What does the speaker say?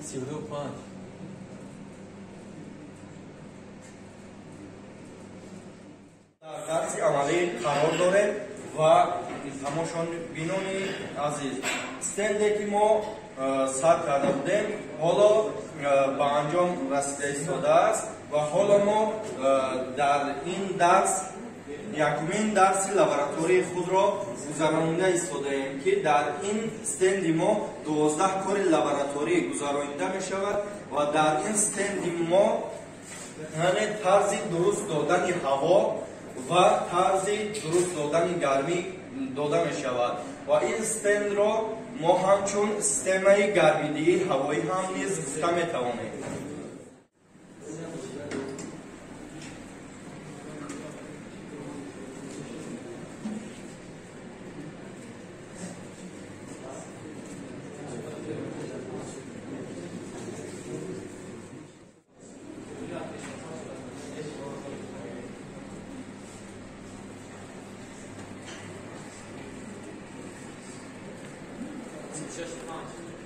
32 5. Дар дарси амалӣ қарор дорем ва тамошобинони азиз, стенде ки мо сар карда будем, ҳоло ба анҷом расида истодааст ва ҳоло мо дар ин дарс якумин дарси лаборатории худро гузаронида истодаем, ки дар ин стенди мо 12 кори лабораторӣ гузаронида мешавад ва дар ин стенди мо, яъне тарзи дуруст додани ҳаво ва тарзи дуруст додани гармӣ дода мешавад ва ин стендро мо ҳамчун системаи гармидиҳии ҳавоӣ ҳам низ гуфта метавонем. 65.